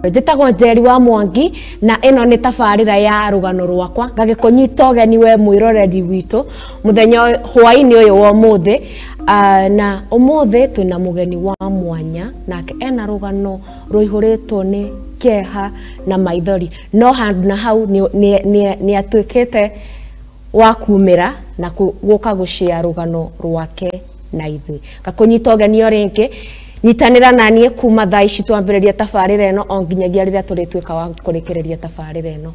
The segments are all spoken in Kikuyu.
Njĩtagwo Njeri wa Mwangi na ĩno nĩ tabarĩra ya rũgano rwakwa ngagĩkũnyita ũgeni we mwĩroreri witũ mũthenya hwaĩ-inĩ ũyũ wa ũmũthĩ. Na ũmũthĩ twĩna mũgeni wa mwanya nake ena rũgano rũihũrĩtwo nĩ kĩeha na maithori, no handũ na hau nĩ atuĩkĩte wa kumĩra na gũka gũshare rũgano rwake na ithuĩ. Ngakũnyita ũgeni o rĩngĩ, nyitanĩra na niĩ kuma thaa ici twambĩrĩria tabarĩra ĩno o nginyagia rĩrĩa tũrĩtuĩka wa kũrĩkĩrĩria tabarĩra ĩno.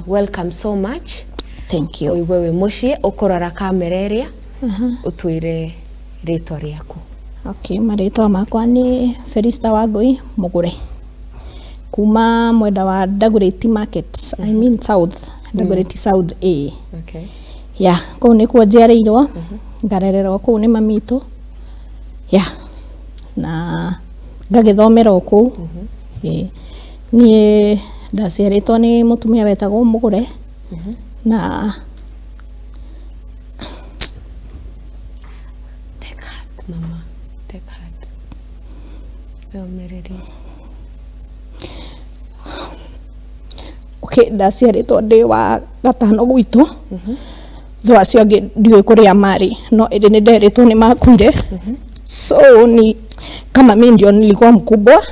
Welcome so much. Thank you. Ũigue wĩ mũciĩ, ũkũrora kamera ĩrĩa, ũtwĩre rĩtwa rĩaku. Okay, marĩtwa makwa nĩ Felista Wangũi Mũgũre, kuma mwena wa Dagoretti Market, I mean South, Dagoretti South A. Okay. Yeah, kũu nĩkuo njiarĩirwo, ngarererwo kũu nĩ mami witũ. Yeah, na ngagĩthomera o kũu. Niĩ ndaciarĩtwo nĩ mũtumia wetagwo Mũgũre, na Take heart, mama, take heart. Wĩũmĩrĩrie. Okay, ndaciarĩtwo ndĩ wa gatano gwitũ. Thutha acio angĩ ndiũĩ kũrĩa marĩ, no ĩndĩ nĩ nderĩtwo nĩ makuire. So ni kama mimi ndio nilikuwa mkubwa,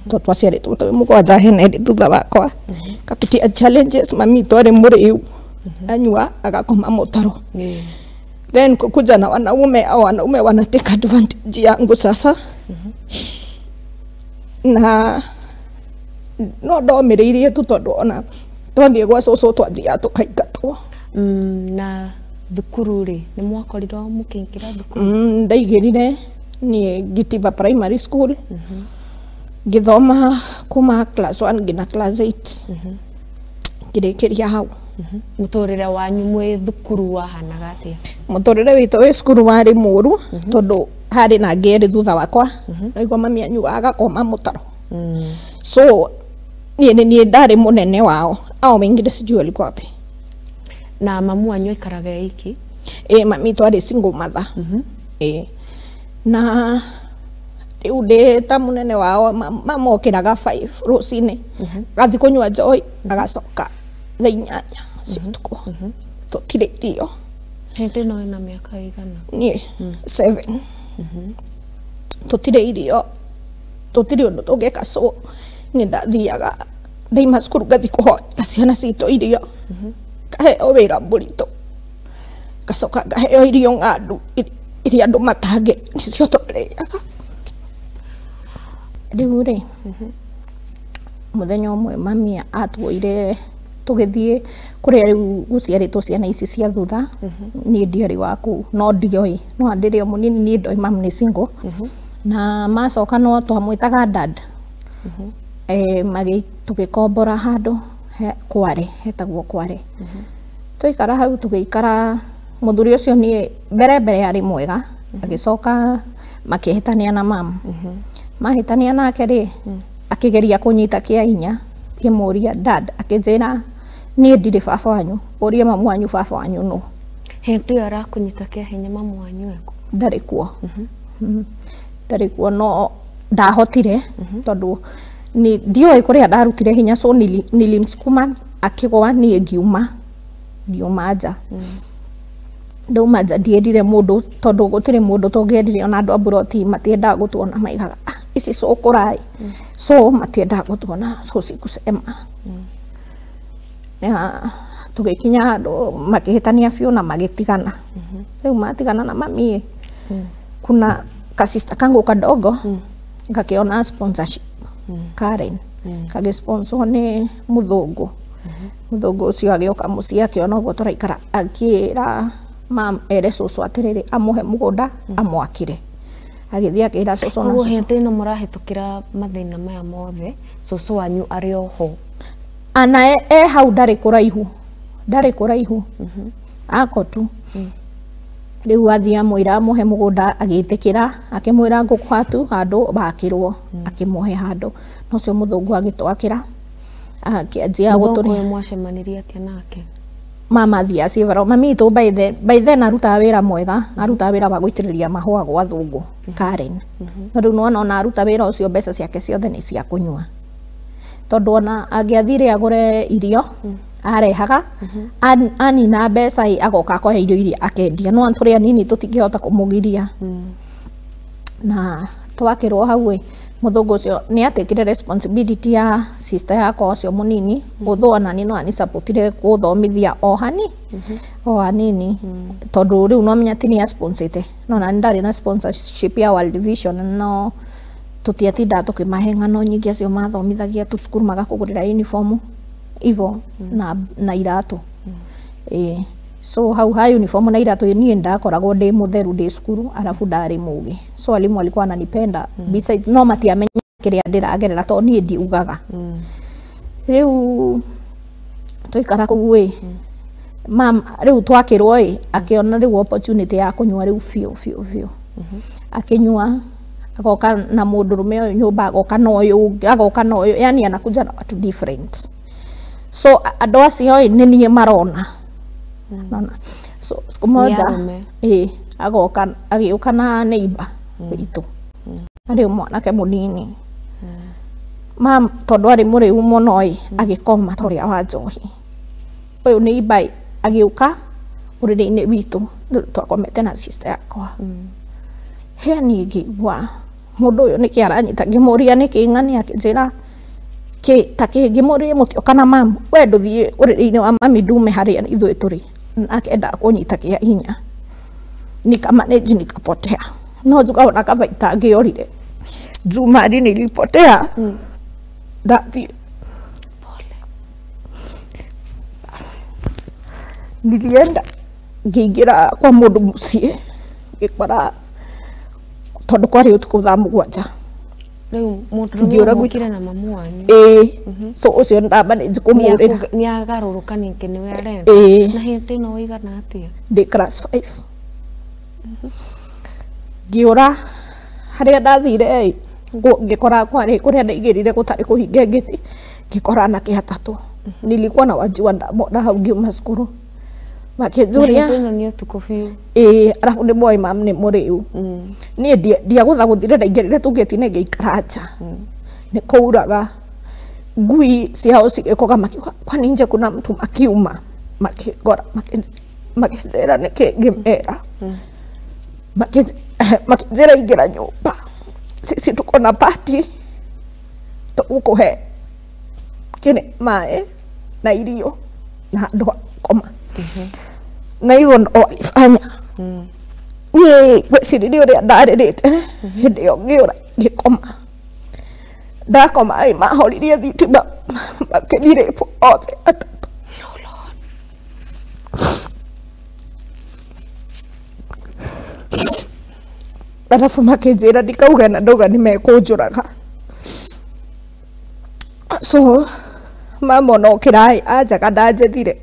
to twaciarĩtwo twĩ mũgwanja, hena ĩndĩ thutha wakwa. Kapitia challenges, mami twarĩ mũrĩu, anyua agakoma mũtaro. Then kukuja na wanaume, au wanaume wanateka advantage yangu sasa. Na no ndomĩrĩirie tu tondũ ona twathiĩ gwa cũcũ twathiaga tũkaingatwo. Na thukuru rĩ, nĩ mwakorirwo mũkĩingĩra thukuru? Ndaingĩrire niĩ Gitiba Primary School, ngĩthoma kuma class 1 nginya class 8, ngĩrĩkĩria hau. Mũtũrĩre wanyu mwĩ thukuru wahanaga atĩa? Mũtũrĩre witũ wĩ cukuru warĩ mũru, tondũ harĩ na angĩ erĩ thutha wakwa, naigua mami anyuaga agakoma mũtaro. So niĩ nĩ niĩ ndarĩ mũnene wao, ao wengine sijui walikuwa wapi. Na mamu wanyu aikaraga e iki? Ĩ, mami twarĩ single mother. Ĩ, na rĩu ndĩ ta mũnene wao, mamokĩraga 5 rũcinĩ, agathiĩ kũnyua njohi, agacoka thaa 8 cia ũtukũ. Tũtirĩ irio. Hĩndĩ ĩno wĩna mĩaka ĩigana? Niĩ 7. Tũtirĩ irio, tũtirĩ ũndũ tũngĩka, so nĩ ndathiaga ndaima cukuru ngathiĩ kũhoera ciana citũ irio, ngaheo wĩra mũritũ, ngacoka ngaheo irio ng'andu iria andũ matangĩ nĩcio tũrĩaga. Rĩu rĩ, mũthenya ũmwe mami atuoire tũgĩthiĩ kũrĩa rĩu gũciarĩtwo ciana ici cia thutha. Niĩ ndiarĩ wa kũu, no ndioĩ, no ndĩrĩ o mũnini, niĩ ndoĩ mamu nĩ single. Na macoka no twamwĩtaga dad. Tũgĩkombora handũ Kware, hetagwo Kware. Twaikara hau tũgĩikara, mũthuri ũcio niĩ mbere mbere arĩ mwega, agĩcoka makĩhĩtania na mamu. Mahĩtania nake rĩ, akĩgeria kũnyita kĩa hinya, ngĩmũria dad, akĩnjĩra niĩ ndirĩ baba wanyu, ũrie mamu wanyu baba wanyu nũ. Hĩndĩ ĩyo arakũnyita kĩa hinya mamu wanyu ekũ? Ndarĩ kuo. Ndarĩ kuo, no ndahotire, tondũ ndiũĩ kũrĩa ndarutire hinya, so nilimsukuma akĩgwa, niĩ ngiuma nja. Ndauma nja ndiendire mũndũ, tondũ gũtirĩ mũndũ tũngĩendire, ona andũ a mburoti matiendaga gũtuona, maigaga ici cũkũra ĩ, so matiendaga gũtuona, so sikusema. Tũgĩkinya handũ makĩhĩtania biũ na magĩtigana. Rĩu matigana na mami ĩ, kuna kasista kangu kadogo gakĩona sponsorship, Karen, kagĩsponsor nĩ mũthũngũ. Mũthũngũ ũcio agĩũka mũciĩ akĩona ũguo tũraikara, akĩra mam ere cũcũ atĩrĩrĩ, amũhe mũgũnda amwakĩre. Agĩthiĩ akĩra cũcũ na Koguo cũcũ. Hĩndĩ ĩno mũrahĩtũkĩra mathĩna maya mothe, cũcũ wanyu arĩ o ho? Ana e hau, ndarĩ kũraihu, ndarĩ kũraihu, ako tu. Rĩu athiĩ amwĩra amũhe mũgũnda, agĩtĩkĩra, akĩmwĩra ngũkũha tu handũ wakĩrwo, akĩmũhe handũ. Na ũcio mũthũngũ agĩtwakĩra, akĩanjia Mũthũngũ gũtũrĩa. Ũyũ mwacemanirie atĩa nake? Mama athiaga ciĩbaro, mami witũ by then arutaga wĩra mwega, arutaga wĩra wa gũitĩrĩria mahũa gwa thũngũ Karen. No rĩu nĩwona ona aruta wĩra ũcio mbeca ciake ciothe nĩ cia kũnyua. Tondu ona angĩathire agũre irio arehaga anina mbeca ĩ agoka akoya irio iria akendia no tũrĩ anini tũtingĩhota kũmũgiria. Na twakĩrwo hau ĩ mũthũngũ ũcio nĩ atekire responsibility ya sister yakwa ũcio mũnini although ona niĩ no anisupportire gũthomithia o hani o hanini tondũ rĩu no menya ti nĩ asponsete no na ndarĩ na sponsorship ya World Vision no tũtiatindaga tũkĩmahe ng'ano nyingĩ acio mathomithagia tu cukuru magakũgũrĩra uniform ivo na iratũ. Ĩĩ so hau ha uniform na iratũ niĩ ndakoragwo ndĩ mũtheru ndĩ cukuru arabu ndarĩ mũgĩ so alimu alikuwa ananipenda besides no matiamenya kĩrĩa ndĩragerera tondũ niĩ ndiugaga. Rĩu twaikara kũu ĩ mam rĩu twakĩrwo ĩ akĩona rĩu opportunity ya kũnyua rĩu biũ biũ biũ akinyua agoka na mũndũrũme ũyũ nyũmba agoka na ũyũ ũngĩ agoka na ũyũ yani anakuja na watu different so andũ acio ĩ nĩ niĩ marona. Naona so siku moja ĩ agoka agĩũka na neighbor witũ arĩ mwanake mũnini mam tondũ arĩ mũrĩu mũno ĩ agĩkoma ta ũrĩa wa njohi ũyũ neighbor ĩ agĩũka ũrĩrĩ-inĩ witũ twakomete na sister yakwa. He niĩ ngĩigua mũndũ ũyũ nĩkĩ aranyita ngĩmũria nĩkĩ ng'ani akĩnjĩra kĩ ta kĩ ngĩmũria mũtioka na mamu we ndũthiĩ ũrĩrĩ-inĩ wa mami ndume harĩa ithuĩ tũrĩ nake endaga kũnyita kĩa hinya nikamanage nikapotea no njuga ona kaba itangĩorire Jumari nilipotea ndathire nilienda ngĩingĩra kwa mũndũ mũciĩ ngĩkora tondũ kwarĩ ũtukũ thaa 7 rĩu mũndũrũme ũkire na mamu wanyu ĩĩ so ũcio ndamanage kũmũrĩra nĩagarũrũka ningĩ nĩwe arenda ĩĩ na hĩndĩ ĩno ũigana atĩa ndĩ class 5 ngĩũra harĩa ndathire ngĩkora kwarĩ kũrĩa ndaigĩrire gũtarĩ kũhinge ngĩti ngĩkora anake atatũ nilikuwa na wajiwa ndamona hau ngiuma cukuru makĩnjũria ĩno nĩ ũtukũ biũ ĩĩ arabu nĩ moĩ mam nĩ mũrĩu niĩ ndiagũthagũthire ndaingĩrire tu ngĩti-inĩ ngĩikara nja nĩ kũuraga ngui ciao cigĩkũga makiuga kwani nje kuna mtu makiuma makĩngora makĩnjĩra nĩkĩ ngĩmera makĩnjĩra ingĩra nyũmba sisi tuko na party tũgũkũhe kĩrĩ maĩ na irio na handũ ha gũkoma na hivyo ndo walifanya. Niĩ gwĩcirĩria ũrĩa ndarĩrĩte hĩndĩ ĩyo ngĩũra ngĩkoma ndakoma ĩ mahoririe thitima makĩnirĩpwo othe atatũ. Arabu makĩnjĩra ndikauge na ndauga nĩ mekũnjũraga so mama ona okĩra ĩ anjaga ndanjethire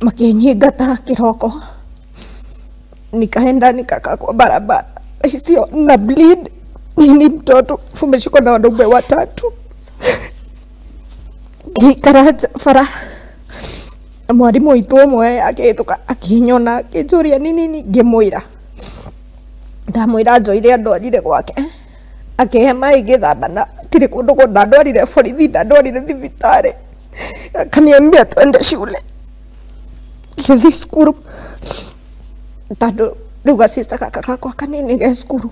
makinyingata kiroko nikaenda nikakaa kwa barabara sio na bleed ni mtoto fumeshikwa na wanaume watatu ngĩikara bara mwarimũ witũ ũmwe akĩhĩtũka akĩnyona akĩnjũria nĩ nini ngĩmwĩra ndamwĩra njoire andwarire gwake akĩhe maĩ ngĩthamba na tirĩ kũndũ kũ ndandwarire borithi ndandwarire thibitarĩ akaniambia twende shule ngĩthiĩ cukuru tondũ rĩu gacista gaka gakwa kanini ge cukuru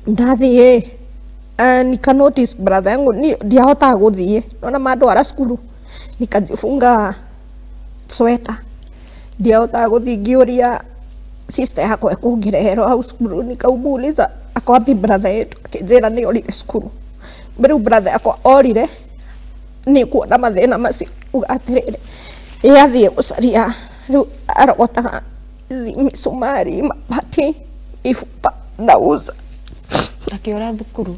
ndathiĩ nika notice brother yangu ni ndiahotaga gũthiĩ nona mandwara cukuru nikajifunga sweta ndiahotaga gũthiĩ ngĩũria sister yakwa ekũngĩreherwo hau cukuru nikaumuuliza ako wapi brother yetu akĩnjĩra nĩ orire cukuru rĩu brother yakwa orire nĩ kuona mathĩna macio uga atĩrĩrĩ ĩ athiĩ gũcaria rĩu arogotaga ici mĩcumari mabati ibuba nauza akĩũra thukuru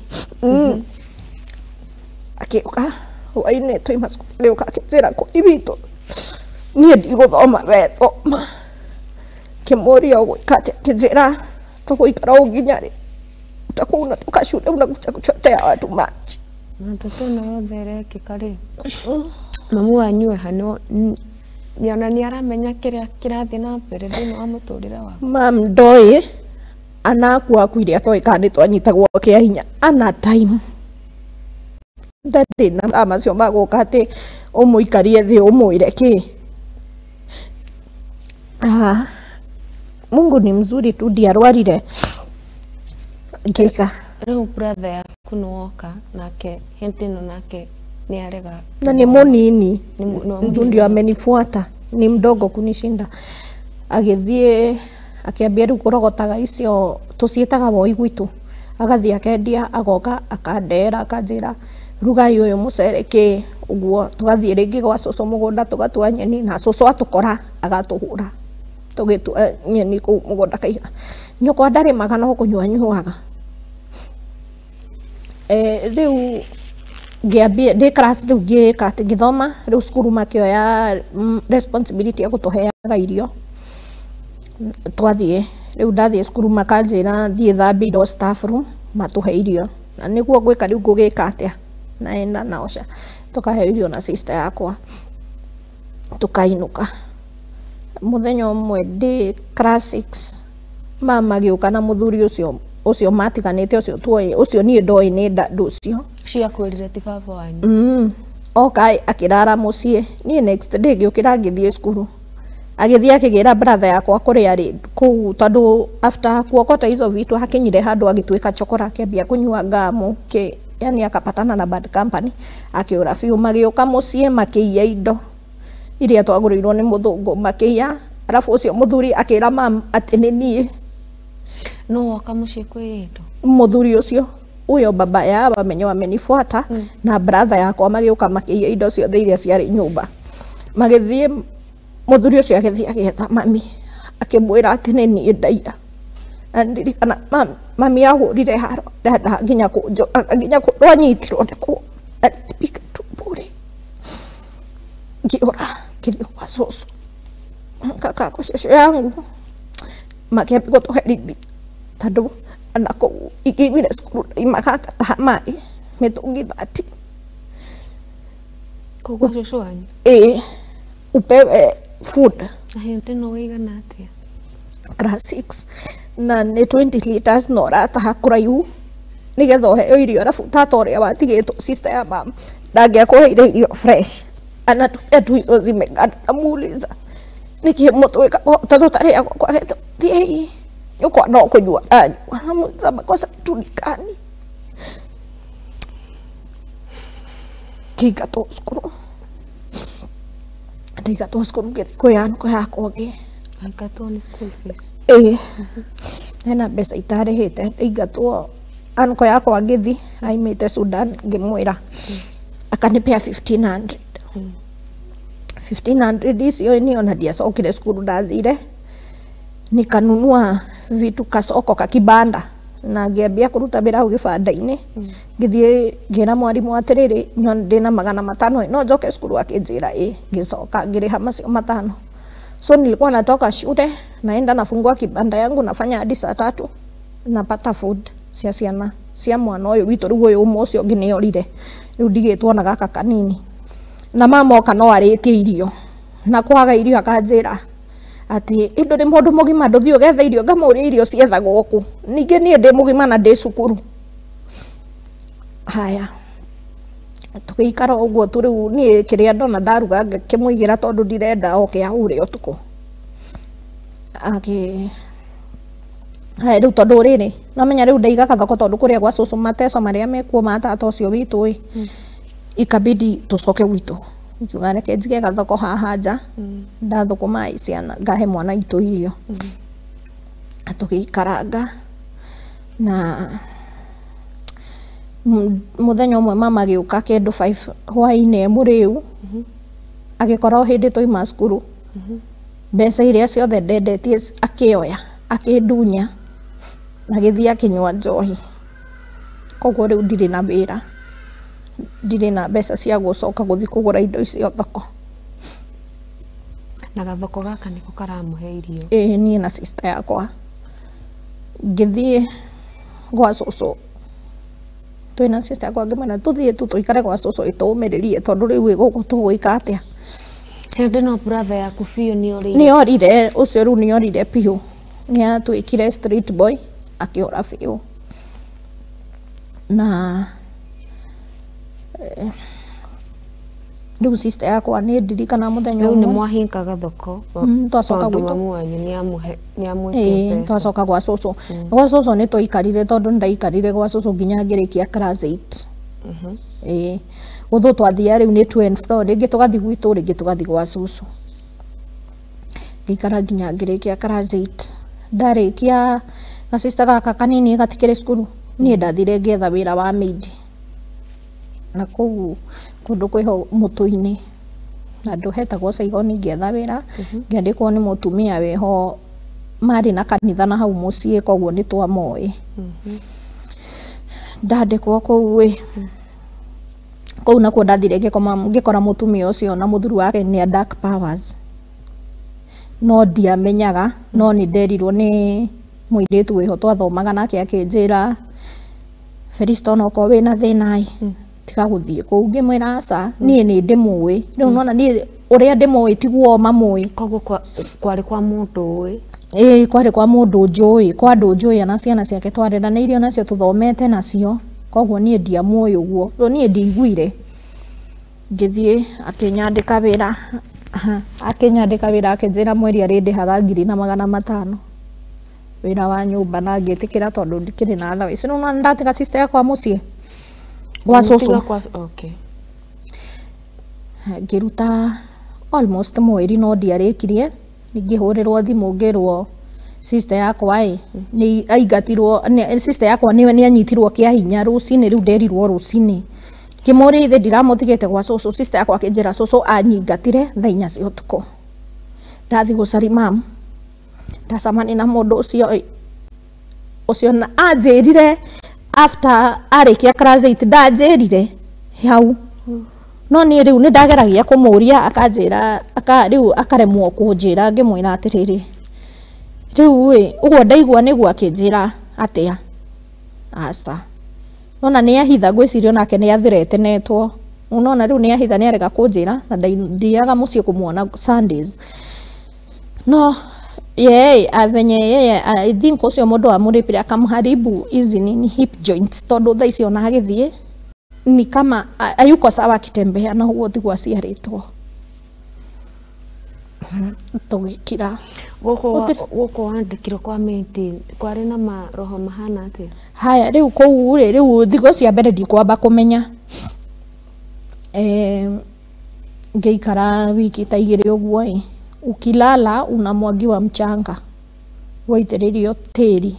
akĩũka hwainĩ twaima cukuru agĩũka akĩnjĩra kũi witũ niĩ ndigũthoma we thoma ngĩmũria ũgwĩka atĩa akĩnjĩra tũgũikara ũũ nginya rĩ utakuwa unatoka shule unakuja kuchotea watu maji na ndeto ĩno yothe ĩrekĩka rĩ mamu wanyu eha ona nĩ aramenya kĩrĩa kĩrathiĩ na mbere thĩinĩ wa mũtũrĩre waku mam ndoĩ anakua akuire atoĩ kana nĩ twanyitagwo kĩa hinya ana time. Ndarĩ na mathaa macio ma gũka atĩ ũmũikarie thĩ ũmwĩre kĩ. Ah, Mungu ni mzuri tu, ndiarwarire ngĩka. Rĩu brother yaku nĩ woka nake hĩndĩ ĩno, nake nĩ arega? Na nĩ mũnini. Nĩ Juu ndio amenifuata, ni mdogo kunishinda. Agĩthiĩ akĩambia rĩu kũrogotaga icio tũciĩtaga woi gwitũ, agathiĩ akendia, agoka akandehera, akanjĩra rugai ũyũ mũcere kĩ ũguo. Tũgathiĩ rĩngĩ gwa cũcũ mũgũnda tũgatua nyeni, na cũcũ atũkora agatũhũra tũgĩtua nyeni kũu mũgũnda, kaiga nyũkwa ndarĩmaga no kũnyua anyuaga. Rĩu ngĩambia ndĩ class, rĩu ngĩka atĩ ngĩthoma, rĩu cukuru makĩoya responsibility ya gũtũheaga irio. Twathiĩ rĩu, ndathiĩ cukuru makanjĩra thiĩ thambie indo staff room matũhe irio, na nĩguo ngwĩka rĩu ngũgĩka atĩa, naenda naosha, tũkaheo irio na sister yakwa, tũkainũka. Mũthenya ũmwe ndĩ class 6, mama agĩũka na mũthuri ũcio, ũcio matiganĩte, ũcio tuoĩ, ũcio niĩ ndoĩ nĩ ndũ ũcio. Ũcio akwĩrire ti baba wanyu? Oka akĩrara mũciĩ. Niĩ next day ngĩũkĩra ngĩthiĩ cukuru, agĩthiĩ akĩgĩra brother yakwa kũrĩa arĩ kũu, tondũ after kuokota hizo vitu hakinyire handũ agĩtuĩka chokora, akĩambia kũnyua ngamu kĩ, yani akapatana na bad company, akĩũra biũ. Magĩũka mũciĩ makĩiya indo iria twagũrĩirwo nĩ mũthũngũ, makĩiya, arabu ũcio mũthuri akĩra mam atĩ nĩ niĩ. No woka mũciĩ kwĩ indo? Mũthuri ũcio, huyo baba ya wamenye wamenifuata na brother yakwa, magĩũka makĩiya indo ciothe iria ciarĩ nyũmba, magĩthiĩ. Mũthuri ũcio agĩthiĩ agĩetha mami, akĩmwĩra atĩ nĩ niĩ ndaiya. Na ndirikana mami ahũrire haro, ndendaga nginya kũnjũraga, nginya rwanyitirwo nĩ kũ alipika tu bure. Ngĩũra ngĩthiĩ gwa cũcũ, kaka kwa cũcũ yangu, makĩambia gũtũherithia tondũ ona kũu ingĩimire cukuru ndaimaga ngataha maĩ mĩtũngi 30. Kũu gwa cũcũ wanyu? Ĩĩ, upewe food. Na hĩndĩ ĩno wĩigana atĩa? Class 6, na nĩ 20 liters na ũrataha kũraihu nĩgetha ũheo irio, arabu tata ũrĩa watigĩtwo, sister ya mama, ndangĩakũheire irio fresh, anatupea tu hizo zimeganda. Namuuliza nĩkĩ mũtwĩka tondũ tũtarĩagwo kwagĩte thiĩi nyũkwa no kũnyua aranyua. Namuuliza makosa tu ni gani? Ngĩingatwo cukuru, ndaingatwo cukuru ngĩthiĩ kwĩ uncle yakwa ũngĩ. Waingatwo nĩ school fees? Ĩĩ, hena mbeca itarĩhĩte, ndaingatwo. Uncle yakwa ngĩthi aimĩte Sudan, ngĩmwĩra akanipea 1500. 1500 icio niĩ ona ndiacokire cukuru, ndathire nikanunua vitu kasoko kakibanda na ngĩambia kũruta wĩra hau gĩbanda-inĩ. Ngĩthiĩ ngĩra mwarimũ atĩrĩrĩ, no ndĩna 500, no njoke cukuru? Akĩnjĩra ĩ. Ngĩcoka ngĩrĩha macio 500. So nilikuwa natoka shule, naenda nafungua kibanda yangu, nafanya hadi saa 3, napata food cia ciana cia mwana ũyũ witũ. Rĩu ũyũ ũmwe, ũcio ũngĩ nĩorire, rĩu ndigĩtwo na gaka kanini. Na mama oka no arĩtie irio, na kwaga irio akanjĩra atĩ ĩ ndũrĩ mũndũ mũgima, ndũthiĩ ũgethe irio. Ngamũria irio ciethagwo kũ? Ningĩ niĩ ndĩ mũgima na ndĩ cukuru. Haya, tũgĩikara ũguo tu. Rĩu niĩ kĩrĩa ndona ndaruga ngĩkĩmũigĩra tondũ ndirenda oke ahũre ũtukũ akĩ. Haya, rĩu tondũ rĩrĩ nomenya rĩu ndaiga gathoko, tondũ kũrĩa gwa cũcũ mateco marĩa mekuo ma tata ũcio witũ ĩ, ikabidi tũcoke gwitũ. Ngiuga reke njige gathoko haha nja, ndathũkũma ĩ ciana ngahe mwana witũ irio. Tũgĩikaranga na mũthenya ũmwe mama agĩũka kĩndũ 5 hwaĩ-inĩ e mũrĩu, agĩkora o hĩndĩ twauma cukuru, mbeca iria ciothe ndendetie akĩoya, akĩndunya, agĩthiĩ akĩnyua njohi. Koguo rĩu ndirĩ na wĩra, ndirĩ na mbeca cia gũcoka gũthiĩ kũgũra indo icio thoko. Na gathoko gaka nĩko karamũhe irio? Ĩĩ, niĩ na sister yakwa. Ngĩthiĩ gwa cũcũ twĩna sister yakwa, ngĩmwĩra tũthiĩ tu tũikare gwa cũcũ ĩtũmĩrĩrie, tondũ rĩu ĩ gũkũ tũgwĩka atĩa? Hĩndĩ ĩno brother yaku biũ nĩ orĩire? Nĩ orire, ũcio rĩu nĩ orire biũ, nĩ atuĩkire street boy, akĩũra biũ. Na Rĩu sister yakwa nĩ ndirikana mũthenya Rĩu nĩ ũmwe. Mwahingaga thoko? Twacoka tondũ gwitũ. Mamu wanyu nĩ amwĩtie Ĩĩ, mbeca. twacoka gwa cũcũ. Gwa cũcũ nĩ twaikarire, tondũ nĩ ndaikarire gwa cũcũ nginya ngĩrĩkia class 8. Ĩĩ, gũthũ twathiaga rĩu nĩ to and fro, rĩngĩ tũgathiĩ gwitũ, rĩngĩ tũgathiĩ gwa cũcũ. Ngĩikara nginya ngĩrĩkia class 8. Ndarĩkia, gacista gaka kanini gatikĩrĩ cukuru, niĩ ndathire ngĩetha wĩra wa maid na kũu kũndũ kwĩho mũtũ-inĩ, handũ hetagwo Saigon. Ngĩetha wĩra, ngĩandĩkwo nĩ mũtumia wĩho marĩ na kanitha na hau mũciĩ, koguo nĩ twamoĩ. Ndandĩkwo kũu ĩ, kũu nakuo ndathire ngĩkoma, ngĩkora mũtumia ũcio na mũthuri wake nĩ a dark powers, no ndiamenyaga. No nĩ nderirwo nĩ mũirĩtu wĩho twathomaga nake, akĩnjĩra, "Felista, onokorwo wĩna thĩna ĩ, tiga gũthiĩ kũu." Ngĩmwĩra, "Aca, niĩ nĩ ndĩmũĩ." Rĩu nona niĩ ũrĩa ndĩmũĩ tiguo mamũĩ. Koguo kwarĩ kwa mũndũ ũĩ? Ĩĩ, kwarĩ kwa mũndũ njũĩ, kwa andũ njũĩ, ona ciana ciake twareranĩirio nacio, tũthomete nacio, koguo niĩ ndiamũĩ ũguo. So niĩ ndiaiguire. Ngĩthiĩ, akĩnyandĩka wĩra, akĩnjĩra mweri arĩndĩhaga 1500, wĩra wa nyũmba, na ngĩtĩkĩra tondũ ndikĩrĩ na otherwise. Rĩu nĩwona ndatiga sister yakwa mũciĩ gwa Mũtiga cũcũ. Okay. Ngĩruta almost mweri, no ndiarĩkirie. Ngĩhũrĩrwo thimũ, ngĩrwo sister yakwa ĩ nĩ aingatirwo, sister yakwa nĩ anyitirwo kĩa hinya rũcinĩ. Rĩu nderirwo rũcinĩ. Ngĩmũria, "Ithe ndiramũtigĩte gwa cũcũ?" Sister yakwa akĩnjĩra, "Cũcũ anyingatire thaa 4 cia ũtukũ. Ndathiĩ gũcaria mam, ndacemania na mũndũ ũcio ĩ, ũcio na anjĩrire after arĩkia class 8. Ndanjĩrire hau, no niĩ rĩu nĩ ndageragia kũmũria, akanjĩra rĩu akaremwo kũnjĩra. Ngĩmwĩra atĩrĩrĩ, rĩu ĩ ũguo ndaigua nĩguo?" Akĩnjĩra atĩa, aca, nona nĩ ahitha. Ngwĩciria onake nĩ athreatenetwo. Nona rĩu nĩ ahitha, nĩ arega kũnjĩra, na ndiaga mũciĩ kũmuona Sundays. No yeye avenye yeye, I think ũcio mũndũ amũrĩpire akamharibu hizi nini, hip joints, tondũ thaa ici ona agĩthiĩ ni kama hayuko sawa akitembea, na ũguo tiguo aciarĩtwo. Tũgĩkira. Gũkũ wandĩkirwo kwa maid kwarĩ na maroho mahana atĩa? Haya, rĩu kũu rĩ, rĩu thikũ cia mbere ndikwamba kũmenya. Ngĩikara wiki ta 2 ũguo ĩ, ukilala unamwagiwa mchanga, waitĩrĩrio tĩri,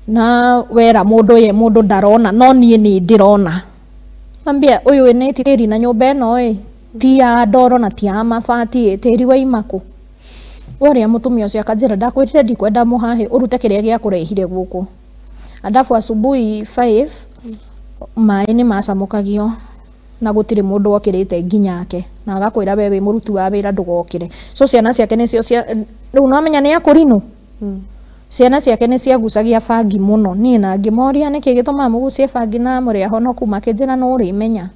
na wera mũndũ ye mũndũ ndarona, no niĩ nĩ ndĩrona. Ambia ũyũ nĩ tĩri, na nyũmba ĩno ĩ ti ya ndoro na ti ya mabati ĩ, tĩri waima kũ? Ũrĩa mũtumia ũcio akanjĩra, "Ndakwĩrire ndikwenda mũhahĩ, ũrute kĩrĩa gĩakũrehire gũkũ." Alafu asubuhi 5 maĩ nĩ macamũkagio na gũtirĩ mũndũ okĩrĩte nginyake, na agakwĩra, "We wĩ mũruti wa wĩra, ndũgokĩre." So ciana ciake nĩcio cia rĩu nomenya nĩ akũrinũ. Ciana ciake nĩ ciagucagia bangi mũno. Niĩ na ngĩmoria, "Nĩkĩ gĩtũmaga mũgucie bangi na mũrĩ ahonoku?" Makĩnjĩra, "No ũrĩmenya,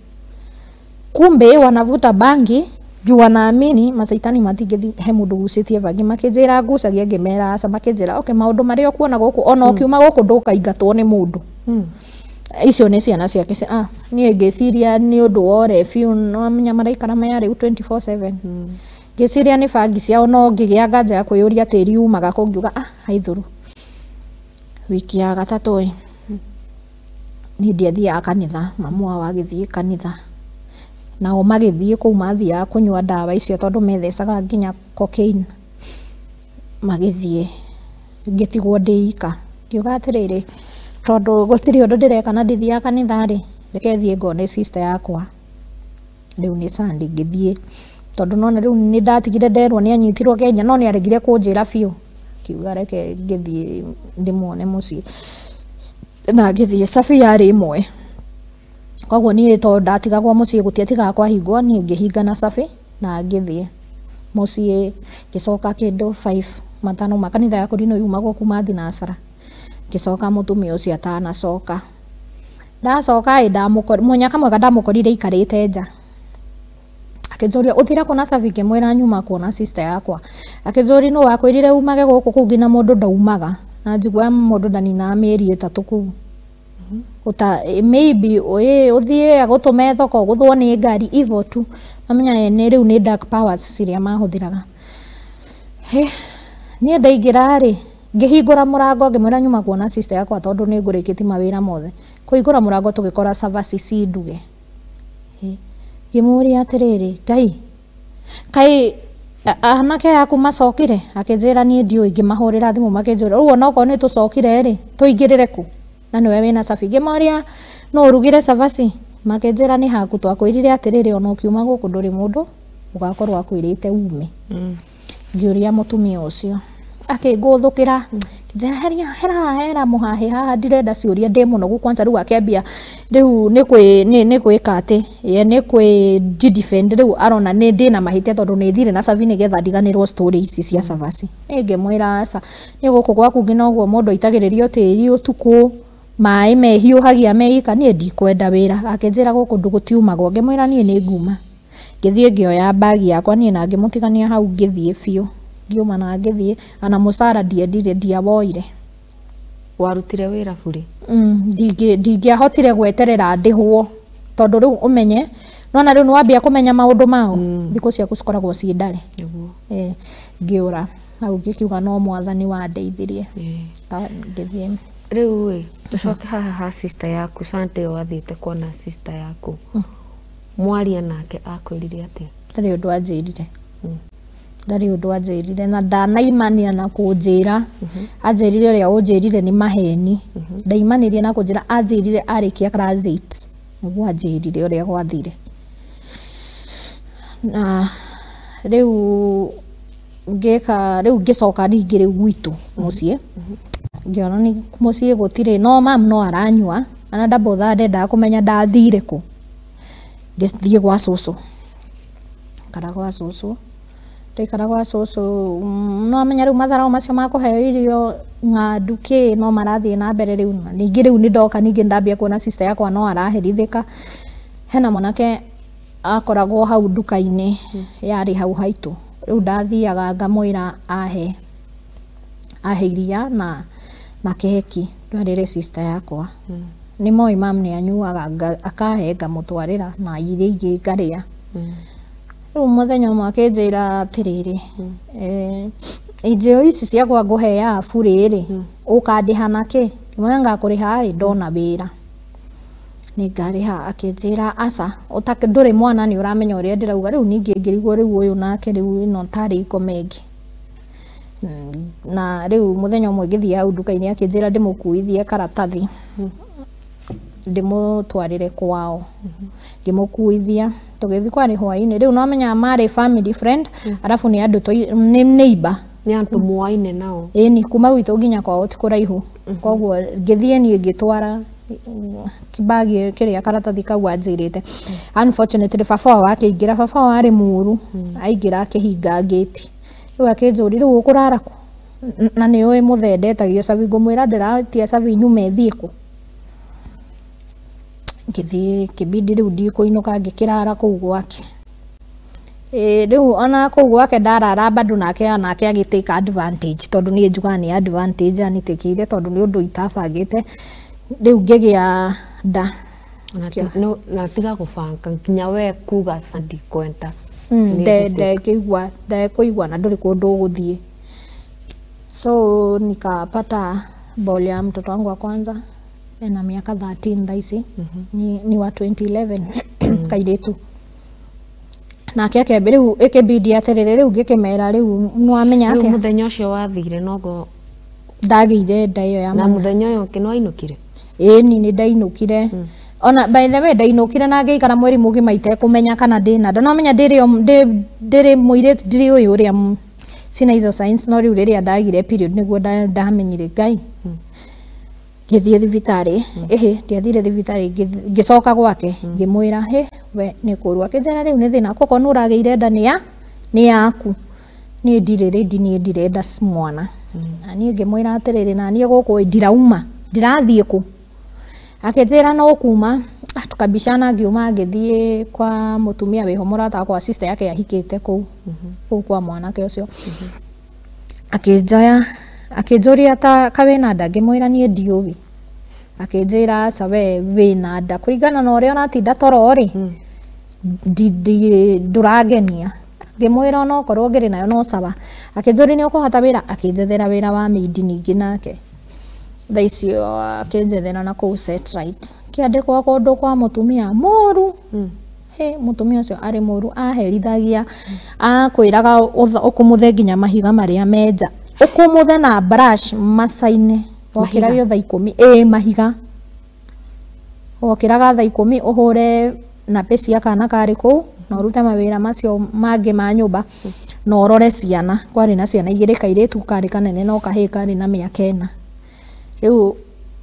kumbe wanavuta bangi juu wanaamini macaitani matingĩthi he mũndũ ũgucĩtie bangi." Makĩnjĩra ngucagia, ngĩmera aca. Makĩnjĩra, "Okay, maũndũ marĩa ũkuona gũkũ, ona ũkiuma gũkũ ndũkaingatwo nĩ mũndũ." Icio nĩ ciana ciake. Niĩ ngĩciria nĩ ũndũ wa ũrebi, no menya maraikara maya rĩu 24/7. Ngĩciria nĩ bangi ciao, no ngĩgĩa nganja ya kwĩyũria tĩri umaga kũ. Ngiuga, "Ah, haithũru." Wiki ya gatatũ ĩ, niĩ ndiathiaga kanitha, mamu wao agĩthiĩ kanitha, nao magĩthiĩ kũu mathiaga kũnyua ndawa icio, tondũ methecaga nginya cocaine. Magĩthiĩ, ngĩtigwo ndĩ ika. Ngiuga atĩrĩrĩ, tondũ gũtirĩ ũndũ ndĩreka na ndithiaga kanitha rĩ, reke thiĩ ngone sister yakwa. Rĩu nĩ Sunday, ngĩthiĩ, tondũ nona rĩu nĩ ndatigire nderwo nĩ anyitirwo Kenya, no nĩ aregire kũnjĩra biũ. Ngiuga reke ngĩthiĩ ndĩmuone mũciĩ, na ngĩthiĩ. Cabi yarĩ ĩmwe, koguo niĩ tondũ ndatigagwo mũciĩ, gũtiatigaga kwahingwo, niĩ ngĩhinga na cabi na ngĩthiĩ mũciĩ. Ngĩcoka kĩndũ 5 matano ma kanitha ya kũrinũ yumagwo kuma thinacara. Ngĩcoka mũtumia ũcio atanacoka. Ndacoka ĩ, ndamũkora mũnyaka mwega, ndamũkorire aikarĩte nja. Akĩnjũria, "Ũthire kũ na cabi?" Ngĩmwĩra, "Nyuma kuona sister yakwa." Akĩnjũria, "Nũ wakwĩrire umage gũkũ? Kũu nginya mũndũ ndaumaga." Na njiguaga mũndũ ndaninaga mĩeri 3 kũu. Uta maybe uthie agũtũme thoko gũthwo nĩ ngari ivo tu. Namenya nĩ rĩu nĩ dark powers ciria mahũthĩraga. He niĩ ndaingĩra rĩ, ngĩhingũra mũrango ngĩmwĩra nyuma kuona sister yakwa tondũ nĩ ngũrĩkĩtie mawĩra mothe. Kũhingũra mũrango tũgĩkora cabaci ci nduge. Ngĩmũria atĩrĩrĩ, Ngai, kaĩ anake aku macokire? Akĩnjĩra niĩ ndiũĩ, ngĩmahũrĩra thimũ makĩnjĩra rĩu onokorwo nĩ tũcokire rĩ, tũingĩrĩre kũ? Na nĩwe wĩna cabi. Ngĩmoria no ũrugire cabaci? Makĩnjĩra nĩ haku, twakwĩrire atĩrĩrĩ ona ũkiuma gũkũ ndũrĩ mũndũ ũgakorwo akwĩrĩte ume. Ngĩũria mũtumia ũcio akĩngũthũkĩra, akĩnjĩra heria hera hera mũhahĩ haha ndirenda ciũria ndĩ mũnogu kwanza. Rĩu akĩambia rĩu nĩ kwĩ nĩ gwĩka atĩ ye nĩ kwĩ defend, rĩu arona nĩ ndĩna mahĩtia tondũ nĩ thire na cabi nĩgetha ndiganĩrwo story ici cia cabaci. Ĩ ngĩmwĩra aca, niĩ gũkũ gwaku nginya ũguo mũndũ aitagĩrĩrio tĩri ũtukũ, maĩ mehiũhagia meika, niĩ ndikwenda wĩra. Akĩnjĩra gũkũ gũtiumagwo, ngĩmwĩra niĩ nĩ nguma. Ngĩthiĩ ngĩoya mbagi yakwa niĩ na ngĩmũtigania hau, ngĩthiĩ biũ, ngiuma na ngĩthiĩ, ona mũcara ndiendire, ndiawoire. Warutire wĩra bure? Ndingĩahotire gweterera ndĩhwo tondũ rĩu ũmenye nona rĩu nĩwambia kũmenya maũndũ mao, thikũ ciaku cikoragwo ciĩ ndare. Ngĩũra hau ngĩkiuga no mwathani wandeithirie. Ngĩthiĩ. Rĩu ĩ tũcoke haha ha sister yaku Sante, wathiĩte kuona sister yaku, mwaria nake akwĩrire atĩa? Ndarĩ ũndũ anjĩrire, ndarĩ ũndũ anjĩrire, na ndanaimania na kũnjĩra. Anjĩrire ũrĩa ũnjĩrire nĩ maheni. Ndaimanĩrie na kũnjĩra, anjĩrire arĩkia class 8 nĩguo anjĩrire ũrĩa gwathire. Na rĩu ngĩka rĩu ngĩcoka ningĩ rĩu gwitũ mũciĩ, ngĩona nĩ mũciĩ gũtirĩ no mam no aranyua ana ndambotha, ndendaga kũmenya ndathire kũ. Ngĩthiĩ gwa cũcũ, ikara gwa cũcũ, ndaikara gwa cũcũ, no amenya rĩu matharau macio ma kũheo irio ng'andu kĩ no marathiĩ na mbere. Rĩu na ningĩ rĩu nĩ ndoka ningĩ ndambia kuona sister yakwa no araherithĩka. Hena mwanake akoragwo hau nduka-inĩ yarĩ hau haitũ, rĩu ndathiaga ngamwĩra ahe ahe iria na keki ndwarĩre sister yakwa. Nĩ moĩ mam nĩ anyuaga, akahe ngamũtwarĩra na iria ingĩ ngarĩa. Rĩu mũthenya ũmwe akĩnjĩra atĩrĩrĩ, irio ici ciakwa ngũheaga burĩ rĩ, ũkandĩha na kĩ? Ngĩmwĩra ngakũrĩha ĩ ndona wĩra nĩ ngarĩha. Akĩnjĩra aca, ndũrĩ mwana nĩ ũramenya ũrĩa ndĩrauga. Rĩu ningĩ ngĩrigwo rĩu ũyũ nake rĩu ĩno tarĩ ngoma ĩngĩ. Na rĩu mũthenya ũmwe ngĩthiĩ hau nduka-inĩ akĩnjĩra ndĩmũkuithie karatathi ndĩmũtwarĩre kwao. Ngĩmũkuithia tũgĩthiĩ, kwarĩ hwaĩ-inĩ. Rĩu no menya marĩ family friend, arabu nĩ andũ nĩ neighbor. Nĩ andũ mwaine nao? Ĩni, kuma gwitũ nginya kwao ti kũraihu, koguo ngĩthiĩ niĩ ngĩtwara bagi kĩrĩa karatathi kau anjĩrĩte. Unfortunately baba wao akĩingĩra, baba wao arĩ mũru, aingĩra akĩhinga ngĩti. Rĩu akĩnjũria rĩu ũkũrara kũ? Na nĩ ũĩ mũthee ndetagio cabi, ngũmwĩra ndĩratia cabi nyume thiĩ kũ? Ngĩthiĩ kĩbindi rĩu ndikũinũka, ngĩkĩrara kũu gwake. Rĩu ona kũu gwake ndarara bado nake onake agĩ take advantage, tondũ niĩ njugaga nĩ advantage anitĩkĩire, tondũ nĩ ũndũ itabangĩte. Rĩu ngĩgĩa nda. Na tiga gũbanga nginya we kuga ca ndikwenda. Ndekĩigua ndekũigua na ndũrĩ kũndũ ũgũthiĩ. So nikapata ball ya mtoto wangu wa kwanza, ena miaka 13 thaa ici, ni wa 2011, kairĩtu. Nake akĩambia rĩu ĩkĩbidi atĩrĩrĩ, rĩu ngĩkĩmera rĩu nĩwamenya Rĩu atĩa. Mũthenya ũcio wathire nogo Ndagĩire nda ĩyo ya na mwana. Mũthenya ũyũ ũngĩ nĩwainũkire? Ĩni, nĩ ndainũkire. Ona by the way ndainũkire na ngĩikara mweri mũgima itekũmenya kana ndĩna nda. No menya ndĩrĩ mũirĩtu, ndirĩ ũyũ ũrĩa sina hizo signs, no rĩu rĩrĩa ndagire period nĩguo ndamenyire Ngai. Ngĩthiĩ thibitarĩ, ĩhĩ ndiathire thibitarĩ, ngĩcoka gwake ngĩmwĩra hĩ we nĩ kũru. Akĩnjĩra rĩu nĩ thĩna koko nĩ ũragĩire nda nĩ ya nĩ yaku, niĩ ndirĩ ready, niĩ ndirenda mwana. Na niĩ ngĩmwĩra atĩrĩrĩ, na niĩ gũkũ ndirauma, ndirathiĩ kũ? Akĩnjĩra no kuma. Ah, tukabishana, ngiuma ngĩthiĩ kwa mũtumia wĩho mũrata wakwa, sister yake ahikĩte kũu kũu kwa mwanake ũcio. Akĩnjoya akĩnjũria ta kawĩna nda, ngĩmwĩra niĩ ndiũĩ. Akĩnjĩra aca we wĩna nda kũringana na ũrĩa ũratinda toro rĩ, ndũrangenia. Ngĩmwĩra onokorwo ngĩrĩ nayo no sawa. Akĩnjũria nĩ ũkũhota wĩra, akĩnjethera wĩra wa maid ningĩ nake. Thaa icio akĩnjethera na kũu Setright. Kĩandĩkwo kũndũ kwa mũtumia mũru. He mũtumia ũcio arĩ mũru, aherithagia, akwĩraga ũkumuthe nginya mahiga marĩa menja. Ũkumuthe na brush macaine. Wokĩragio thaa 10, ĩĩ mahiga. Wokĩraga thaa 10 ũhũre nappy cia kana karĩ kũu na ũrute mawĩra macio mangĩ ma nyũmba na ũrore ciana. Kwarĩ na ciana igĩrĩ, kairĩtu karĩ kanene no kahĩĩ karĩ na mĩaka 4. Rĩu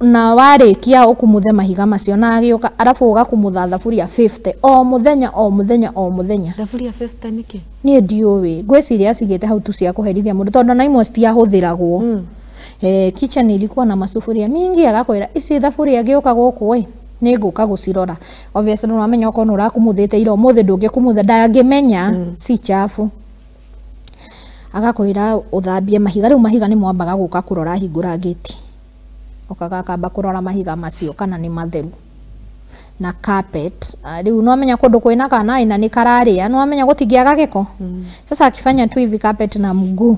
na warĩkia ũkumuthe mahiga macio na agĩũka arabu ũgakumutha thaburia 50 o mũthenya o mũthenya o mũthenya. Thaburia 50 nĩkĩ? Niĩ ndiũĩ, ngwĩciria acigĩte hau tu cia kũherithia mũndũ tondũ na imwe citiahũthĩragwo. Kitchen ilikuwa na masufuria mingi, agakwĩra ici thaburia ngĩũka gũkũ ĩ nĩ ngũka gũcirora. Obviously nĩwamenya okorwo nĩ ũrakumuthĩte ira ũmũthĩ ndũngĩkumutha, ndangĩmenya ci chafu. Agakwĩra ũthambie mahiga, rĩu mahiga nĩ mwambaga gũka kũrora hingũra gate. Okaga akamba kũrora mahiga macio kana nĩ matheru. Na carpet, rĩu nĩwamenya kũndũ kwĩna kana na nĩ kararĩa, nĩwamenya gũtingĩaga gĩko. Sasa akifanya tu hivi carpet na mguu,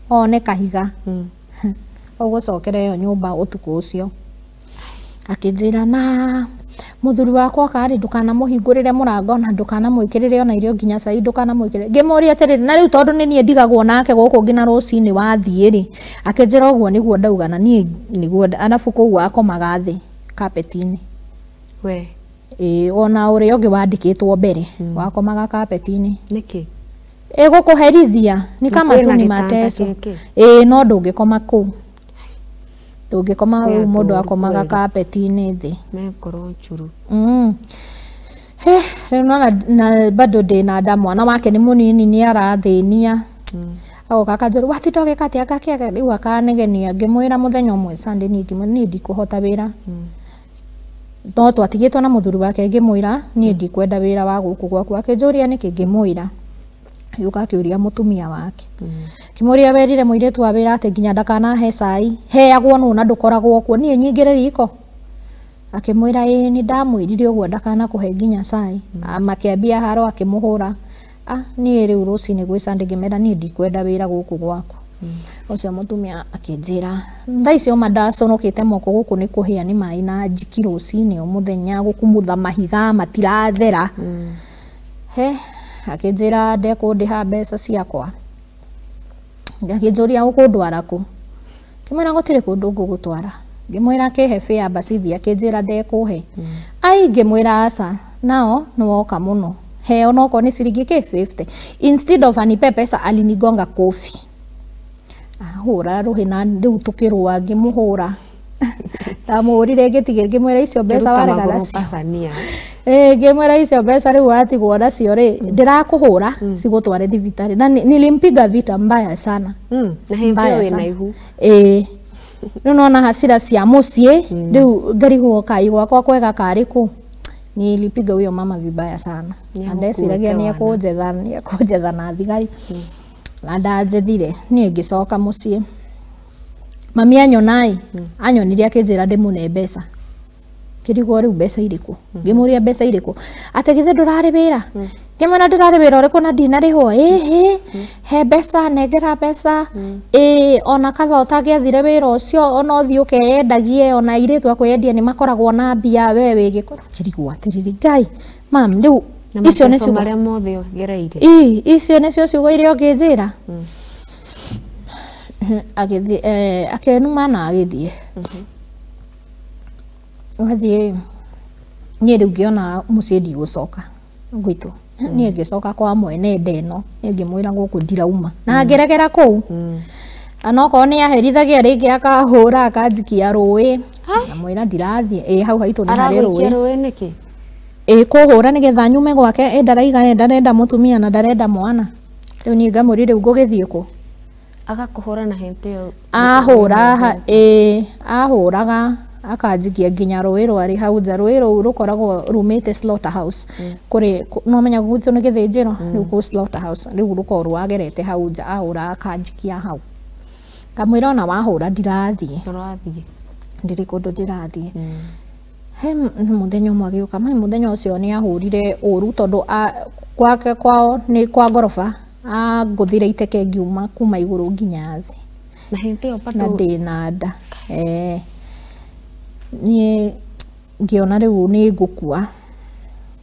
one kahiga. Ũgũcokera ĩyo nyũmba ũtukũ ũcio. Akĩnjĩra na mũthuri wakwa karĩ ndũkanamũhingũrĩre mũrango na ndũkanamwĩkĩrĩre ona irio nginya cai ndũkanamwĩkĩrĩre. Ngĩmũria atĩrĩrĩ, na rĩu tondũ nĩ niĩ ndigagwo nake gũkũ nginya rũcinĩ wathiĩ rĩ, akĩnjĩra ũguo nĩguo ndauga na niĩ nĩguo, arabu kũu akomaga thĩ carpet-inĩ. We. Ĩĩ, ona ũrĩa ũngĩ wandĩkĩtwo mbere wakomaga carpet-inĩ. Nĩkĩ? Ĩgũkũherithia ni kama tu ni mateso. Ĩĩ, no ndũngĩkoma kũu. Ndũngĩkoma rĩu mũndũ akomaga carpet-inĩ thĩ. Mekorwo njũru. Rĩu nona na bado ndĩna nda, mwana wake nĩ mũnini nĩ arathĩnia. Agoka akanjĩra watinda ũgĩka atĩa, ngakĩaga rĩu akanegenia. Ngĩmwĩra mũthenya ũmwe Sunday niĩ ngĩmwĩra niĩ ndikũhota wĩra. No twatigĩtwo na mũthuri wake, ngĩmwĩra niĩ ndikwenda wĩra wa gũkũ gwaku. Akĩnjũria nĩkĩ, ngĩmwĩra. Agĩũka akĩũria mũtumia wake. Kĩmũria werire mũirĩtu wa wĩra atĩ nginya ndakanahe cai, heagwo nũ na ndũkoragwo kuo, niĩ nyingĩre riko. Akĩmwĩra ĩĩ nĩ ndamwĩrire ũguo ndakanakũhe nginya cai. Makĩambia haro akĩmũhũra. Niĩ rĩu rũcinĩ gwĩ Sunday ngĩmera niĩ ndikwenda wĩra gũkũ gwaku. Ũcio mũtumia akĩnjĩra thaa icio ma ndaconokete moko gũkũ nĩ kũhĩa nĩ maĩ na njiki rũcinĩ o mũthenya, gũkumutha mahiga matirathera. He akĩnjĩra ndekũndĩha mbeca ciakwa. Akĩnjũria ũkũndwara kũ, ngĩmwĩra gũtirĩ kũndũ ngũgũtwara. Ngĩmwĩra kĩhe fare basithi, akĩnjĩra ndekũhe. Ai, ngĩmwĩra aca, nao nĩwoka mũno, he onokorwo nĩ ciringi kĩ 50. Instead of anipe pesa alinigonga kofi. Ahũra rũhĩ na rĩu tũkĩrũa, ngĩmũhũra. Ndamũhũrire ngĩtigĩra, ngĩmwĩra icio mbeca warega nacio. Ngĩmwĩra icio mbeca rĩu watigwo nacio rĩ, ndĩrakũhũra cigũtware thibitarĩ. Na nilimpiga vita mbaya sana. Na hĩndĩ ĩyo wĩna ihu. Ĩĩ. Rĩu nona hasira cia mũciĩ, rĩu ngarigwo kai gwakwa kwega karĩ kũ. Nilipiga huyo mama vibaya sana. Na ndeciragia nĩ ekũnjetha na thigari. Na ndanjethire, niĩ ngĩcoka mũciĩ. Mami anyona-ĩ, anyonire akĩnjĩra ndĩmũne mbeca. Ngĩrigwo rĩu mbeca irĩkũ, ngĩmũria mbeca irĩkũ, atĩ githĩ ndũrarĩ wĩra. Ngĩmwĩra ndĩrarĩ wĩra ũrĩkũ na ndinarĩhwo. Ĩhĩ, he mbeca, nengera mbeca. Ĩĩ, ona kaba ũtangĩathire wĩra ũcio ona ũthiĩ ũkeyendagie, ona airĩtu a kwĩyendia nĩ makoragwo na mbia, we wĩ gĩko. Ngĩrigwo atĩrĩrĩ, Ngai, mam, rĩu icio nĩ ciugo marĩa mothe ũgereire. Ĩĩ, icio nĩcio ciugo iria ũngĩnjĩra. Agĩthiĩ, akĩnuma na agĩthiĩ. Athiĩ, niĩ rĩu ngĩona mũciĩ ndigũcoka gwitũ. Niĩ ngĩcoka kwa mwene nda ĩno, niĩ ngĩmwĩra gũkũ ndirauma. Na ngĩregera kũu. Onokorwo nĩ aherithagia rĩngĩ akahũra akanjikia rũĩ. Ndamwĩra ndirathiĩ. Ĩĩ, hau haitũ nĩ harĩ Aragũikia rũĩ. rũĩ nĩkĩ? Ĩĩ, kũhũra nĩgetha nyume gwake, ĩ ndaraiga ndarenda mũtumia na ndarenda mwana. Rĩu niĩ ngamũria rĩu ngũgĩthiĩ kũ? Agakũhũra na hĩndĩ ĩyo. Ahũra, ĩĩ, ahũraga akanjikia nginya rũĩ rwarĩ hau nja. Rũĩ rũu rũkoragwo rumĩte slaughterhouse. Kũrĩ, no menya gwitũ nĩ gĩthĩnjĩro, rĩu kũ slaughterhouse, rĩu rũkoragwo rwagerete hau nja, ahũra akanjikia hau. Ngamwĩra ona wahũra ndirathiĩ. Ndũrathiĩ. Ndirĩ kũndũ ndĩrathiĩ. He mũthenya ũmwe agĩũka, mai mũthenya ũcio nĩ ahũrire ũru tondũ kwake kwao nĩ kwa ngoroba, angũthire iteke ngiuma kuma igũrũ nginya thĩ. Na hĩndĩ ĩyo Na bado ndĩna nda. Niĩ ngĩona rĩu nĩ ngũkua.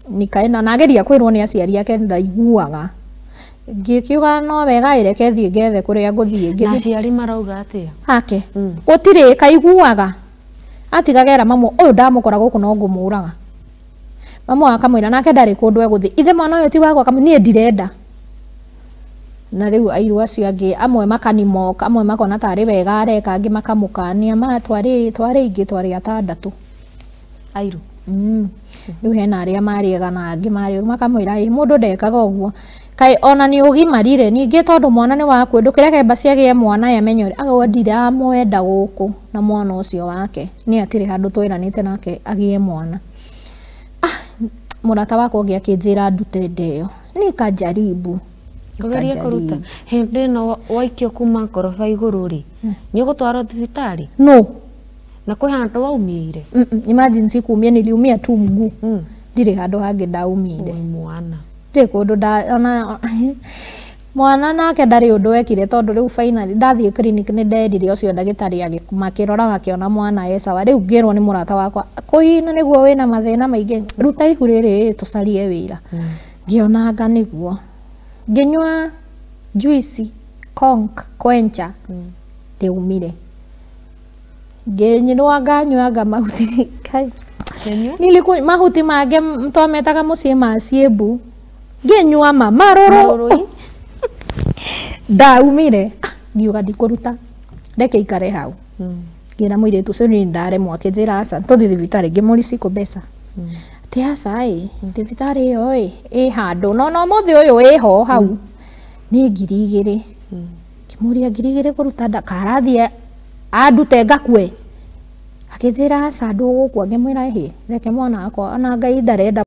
Nikaenda nageria kwĩrwo nĩ aciari ake ndaiguaga. Ngĩkiuga no wega ĩreke thiĩ ngethe kũrĩa ngũthiĩ. Na aciari marauga atĩa? Ake gũtirĩ kaiguaga. Atigagera mamu ũyũ ndamũkora gũkũ no ngũmũraga. Mamu akamwĩra nake ndarĩ kũndũ egũthiĩ. Ithe mwana ũyũ ti wakwa, niĩ ndirenda. Na rĩu airu acio angĩ amwe makanimoka, amwe makona tarĩ wega areka, angĩ makamũkania, ma twarĩ aingĩ, twarĩ atandatũ. Airu. Rĩu hena arĩa marĩ ega na angĩ marĩ makamwĩra ĩ mũndũ ndekaga ũguo. Kaĩ ona nĩ ũgimarire ningĩ tondũ mwana nĩ waku ndũkĩreke mbaci agĩe mwana ye amenye ũrĩa agwo ndiramwenda gũkũ na mwana ũcio wake nĩ atirĩ handũ tweranĩte nake agĩe mwana. Mũrata wakwa ũngĩ akĩnjĩra ndute nda ĩyo. Nikajaribu. Kũgeria kũruta hĩndĩ ĩno waikio kuma ngoroba igũrũ rĩ, nĩ ũgũtwarwo thibitarĩ? No. Na kwĩ handũ waumĩire? Imagine sikumia, niliumia tu mguu. Ndirĩ handũ hangĩ ndaumire. Mwana. Ndirĩ kũndũ nda ona mwana nake ndarĩ ũndũ ekire tondũ rĩu finally ndathiĩ clinic nĩ nderire ũcio ndagĩtarĩ makĩrora makĩona mwana e sawa. Rĩu ngĩrwo nĩ mũrata wakwa kũhina nĩguo wĩna mathĩna maingĩ, ruta ihu rĩrĩ tũcarie wĩra. Ngĩona anga nĩguo. Ngĩnyua juice conk quencher ndĩumire. Ngĩnyua nganyuanga mahuti kai. Niliku mahuti mangĩ twametaga mũciĩ ma ciĩmbu. Ngĩnyua ma marũrũ. Ndaumire. Ngiuga ndikũruta. Reke ikare hau. Ngĩra mũirĩtu ũcio niĩ ndaremwo, akĩnjĩra aca tũthiĩ thibitarĩ, ngĩmũricikũ mbeca. Atĩ aca ĩ, thibitarĩ ĩyo ĩ, ĩ handũ no no mũthĩ ũyũ ĩho hau nĩ 2,000. Ngĩmũria 2,000 kũruta nda karathiĩ andute ngakue. Akĩnjĩra aca ndũgũkua, ngĩmwĩra ĩhĩ reke mwana wakwa ona Ngai ndarenda.